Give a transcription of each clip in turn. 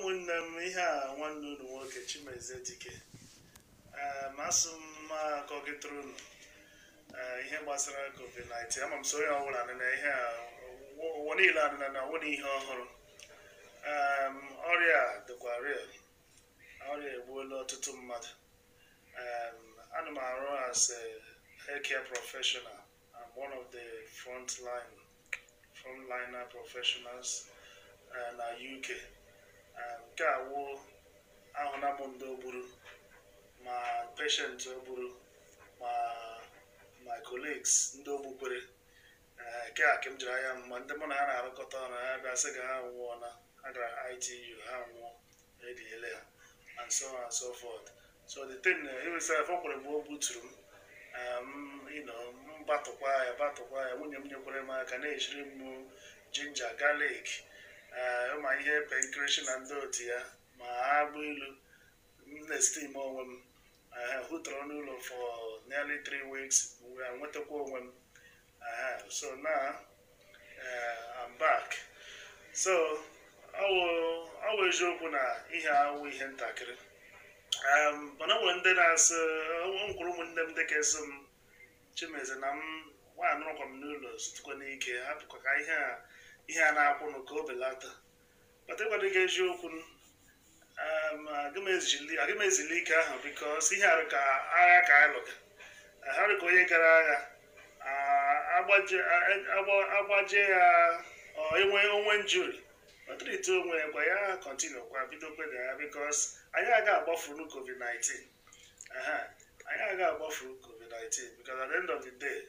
Ụmụnne m, ihe a nwanne unu nwoke Chimezie Dike. Masị m ma akọgịtụrụ unu ihe gbasara COVID-19. Ama m sị onye ọbụla nọ na ihe a, ụwa niile anụna na ọwụ na ihe ọhụrụ. Ọrịa a dịkwa real. Ọrịa egbuola ọtụtụ mmadụ. Ana m arụ as a healthcare professional. I'm one of the frontliner professionals na UK. Nke a wụ ahụna m ndị ogburu, ma patient ogburu, ma my colleagues ndị ogbukwere. Nke a ka m jiri anya m, ma ndị mụ na ha na-arụkọta ọrụ, ha bịa sị ka ha nwụọ na ha gara ITU, ha nwụọ, ediele ha, and so on and so forth. So the thing iwesara o kwere mgbe o gbuturu m, m batụkwa ya, batụkwa ya. Nwunye m nyekwara m aka na-ejiri m ginger, garlic, ma ihe penkirishi na ndị otu ya, ma agbụ ilu m na-esteam onwe m. Hụtọrọ n'ụlọ for nearly 3 weeks wee nwetakwa onwe m. So now I'm back. So ọ wụ eziokwu na ihe awụ ihe ntakịrị. Mana o nwere ndị na-asị, o nkwuru ụmụnne m dị ka esi m, Chimeze, na m nwaanyị nọrọkwa m n'ụlọ sitekwa n'ike hapụkwa ka ihe a na-akwụnụ ka o belata. Bata ịgwado gị eziokwu, aga m ezili ike ahụ, because ihe arụ ka agha ka anyị lụga ha dị ka onye gara agha, agbaje ya, ọ enwe onwe injury, ọ treat onwe ya kwa ya, continue kwa, bidokwe na ya, because anyị aga agbafuru COVID-19. Aha, anyị aga agbafuru COVID-19, because at the end of the day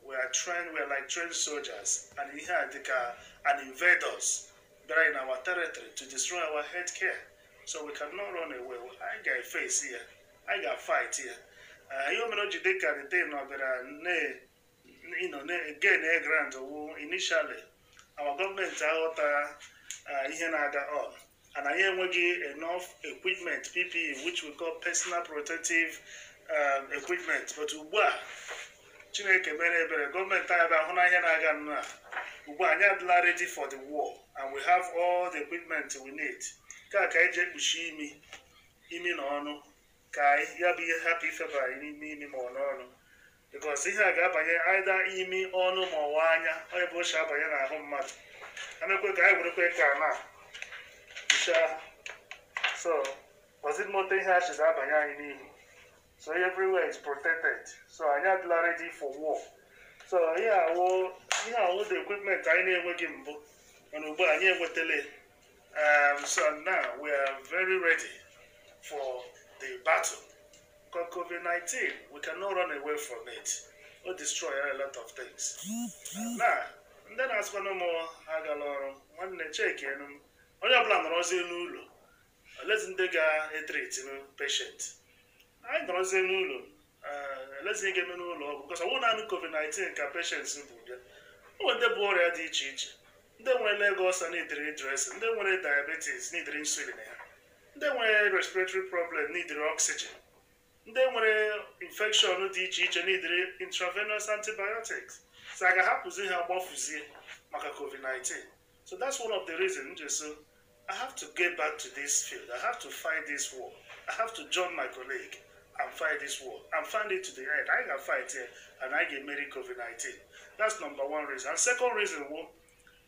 we are trained, we are like trained soldiers, and ihe a dịka an invaders bịara in our territory to destroy our health care, so we cannot run away. Anyị ga-efesi ya, anyị ga-fight ya. Ihe o mere o ji dị ka the thing ọ bịara na gain a grant wụ initially our gọọmenti aghọta ihe na-aga on, and anyị enweghị enough equipment, PPE, which we call personal protective equipment. But ugbu a, Chineke mere ebere, gọọmenti anyị bịa hụ na ihe na-aga nnọọ a. Ugbu a anyị adịla ready for the war and we have all the equipment we need. Nke a ka anyị ji ekpuchi imi na ọnụ, ka ya bụ ihe hapụ ifeba anyị n'ime imi ma ọ n'ọnụ, because ihe a ga-abanye either imi, ọnụ ma ọwa anya, ọ ebe o si abanye n'ahụ mmadụ. Emekwe ka anyị werekwe ka na kpuchaa, so moto ihe a chizi abanye anyị n'ihu. So everywhere is protected, so anyị adịla ready for war. So ihe awụ the equipment anyị na-enweghị mbụ, mana ugbu a anyị enwetala ya. So now we are very ready for the battle. Because COVID-19, we cannot run away from it. It destroy a lot of things. Na ndị na-asịkwa na ụmụ agala ọrụ, nwanne, cheki enu m, onye ọbụla nọrọzie n'ụlọ, elezi ndị ga-etreatinu patient. Anyị nọrọzie n'ụlọ, elezi ihe ga-eme n'ụlọ ọgwụ, because ọ bụrụ naanị COVID-19 ka patients bụ bịa, o nwere ndị bụ ọrịa dị iche iche, ndị nwere leg ulcer neediri dressing, ndị nwere diabetes neediri insulin ha, ndị nwere respiratory problem neediri oxygen, ndị nwere infection dị iche iche neediri intravenous antibiotics. So a ga-ahapụzi ha gbafuzie maka COVID-19? So that's one of the reasons m so I have to get back to this field. I have to fight this war. I have to join my colleague and fight this war and find it to the end. I can fight here and I get married COVID-19. That's number one reason. And second reason, well,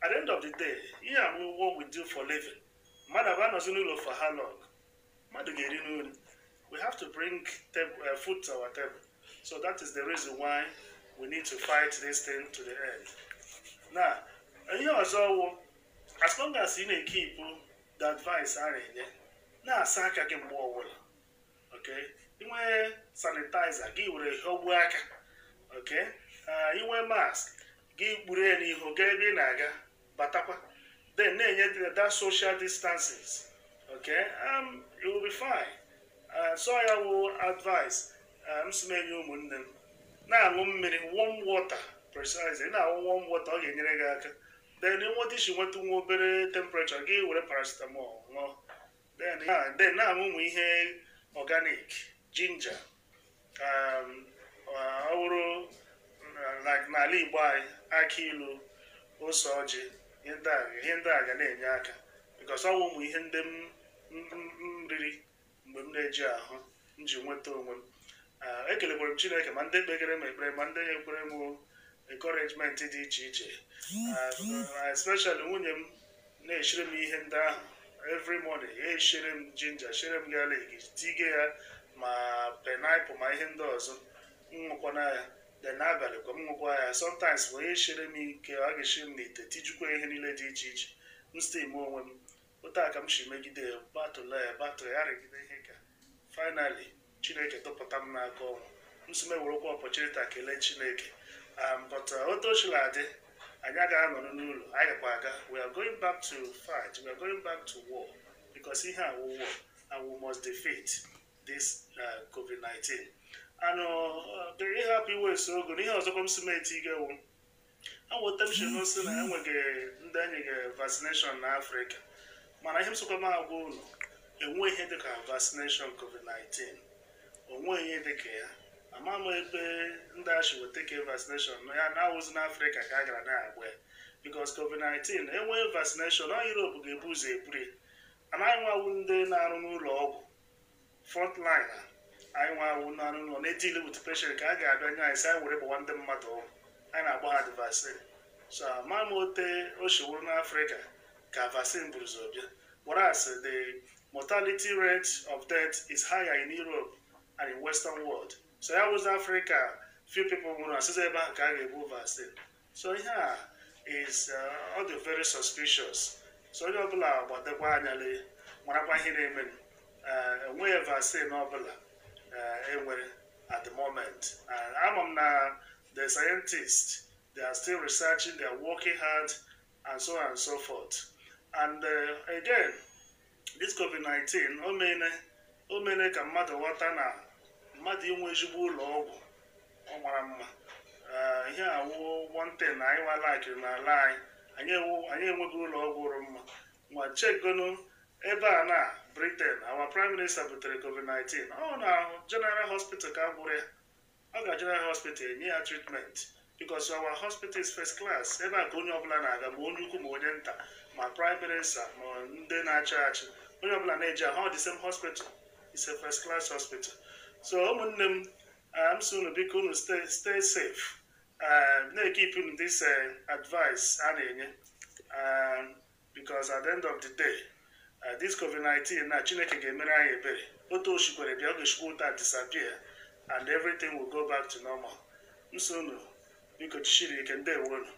at the end of the day, here what we do for living. Mmadụ abụọ anọzi n'ụlọ for how long? Mmadụ ga-eri n'ụlọ. We have to bring food to our table. So that is the reason why we need to fight this thing to the end. Now, ihe ọzọ wụ, as long as ị na-ekeep the advice a na-enye, na-asa aka gị mgbe ọbụla, okay? Inwe sanitizer gị, were họgbuo aka, okay? Inwe mask gị, kpuru ya n'ihu gaa ebe ị na-aga, batakwa, then na-enye that social distances, okay? It will be fine. So ya wụ advice m si m enye ụmụnne m. Na-aṅụ mmiri, warm water precisely. Na-aṅụ warm water, ọ ga-enyere gị aka. Then nweta isi nweta nwa obere temperature gị, were paracetamol ṅụọ. Then na-aṅụ ụmụ ihe organic, ginger, ọ bụrụ like n'ala Igbo anyị, akị ilu, ose ọjị, ihe ndị a ga na-enye aka, because ọ wụ ụmụ ihe ndị m m riri mgbe m na-eji ahụ m ji nweta onwe m. Ekelekwara m Chineke, ma ndị kpegere m ekpere, ma ndị nyekwere m encouragement dị iche iche, especially nwunye m na-eshiri m ihe ndị ahụ every morning. Ya eshere m ginger, shere m garlic, tige ya ma pineapple ma ihe ndị ọzọ, m ṅụkwana ya. Then n'abalị kwa m ṅụkwa ya. Sometimes bụ onye shere m ike, ọ ga-eshiri m n'ite, tijukwa ihe niile dị iche iche, m steam onwe m. Otu a ka m si megide ya, battle ya, battle ya, rịgide ihe ka finally Chineke tụpụta m n'aka ọnwụ. M si m ewerekwa opportunity a kelee Chineke. But otu o sila dị, anyị agaghị anọ n'ụlọ, anyị gakwa aga. We are going back to fight, we are going back to war, because ihe a wụ war and we must defeat this COVID-19. And ịhapụ iwe so ogo na ihe ọzọkwa m si m eti gewu awụta m si n'osi na enweghị ndị anyị ga vaccination na Afrịka, mana ihe m sokwa m agwa unu, enwe ihe dịka vaccination COVID-19, onwe ihe dịka ya. Ama m ebe ndị a si weta ke vaccination ya na-awụzi n'Afrịka ka a gara na-agba ya, because COVID-19 enweghị vaccination. Ọ Europe ga-ebu ụzọ eburu ya. Anaghị nwawu ndị na-arụ n'ụlọ ọgwụ frontline, anyị nwawu na-arụ n'ụlọ na-edeal with patient, ka a ga-abịa nye anyị sị anyị were gbawa ndị mmadụ ọgwụ, anyị na-agba ha the vaccine. So ama m ote o siwuru n'Afrịka ka vaccine buru ụzọ bịa, whereas the mortality rate of death is higher in Europe and in Western world. So ya wụzi Africa, few people nwụrụ, asịzi ebe ahụ ka a ga-ebu vaccine. So ihe a is ọ dị very suspicious. So onye ọbụla gbadekwa anya lee, marakwa ihe na-eme. Enweghị vaccine ọbụla enwere at the moment. And ama m na the scientists, they are still researching, they are working hard and so on and so forth. And again, this COVID-19 o mene ka mmadụ ghọta na mmadụ inwe ezigbo ụlọ ọgwụ ọ mara mma. Ihe awụ one thing na anyị nwa lakiri n'ala anyị. Anyị enweghị ụlọ ọgwụ rụrụ mma. Ma chekgonu ebe a na Britain, our prime minister butere COVID-19, ọ na general hospital ka a gwụrụ ya. Ọ ga general hospital enye ya treatment, because our hospital is first class. Ebe a ka onye ọbụla na-aga, ma onye ukwu ma onye nta, ma prime minister ma ndị na-achị achị, onye ọbụla na-eji ahụ the same hospital. It's a first class hospital. So ụmụnne m, m sị unu biko, unu stay safe, na-ekeep unu this advice a na-enye, because at the end of the day, this COVID-19 na Chineke ga-emere anyị ebere. Otu o shikwere bịa, ọ ga-eshikwa ụta disappear and everything will go back to normal. Nso unu biko, chishiri ike. Ndewonu.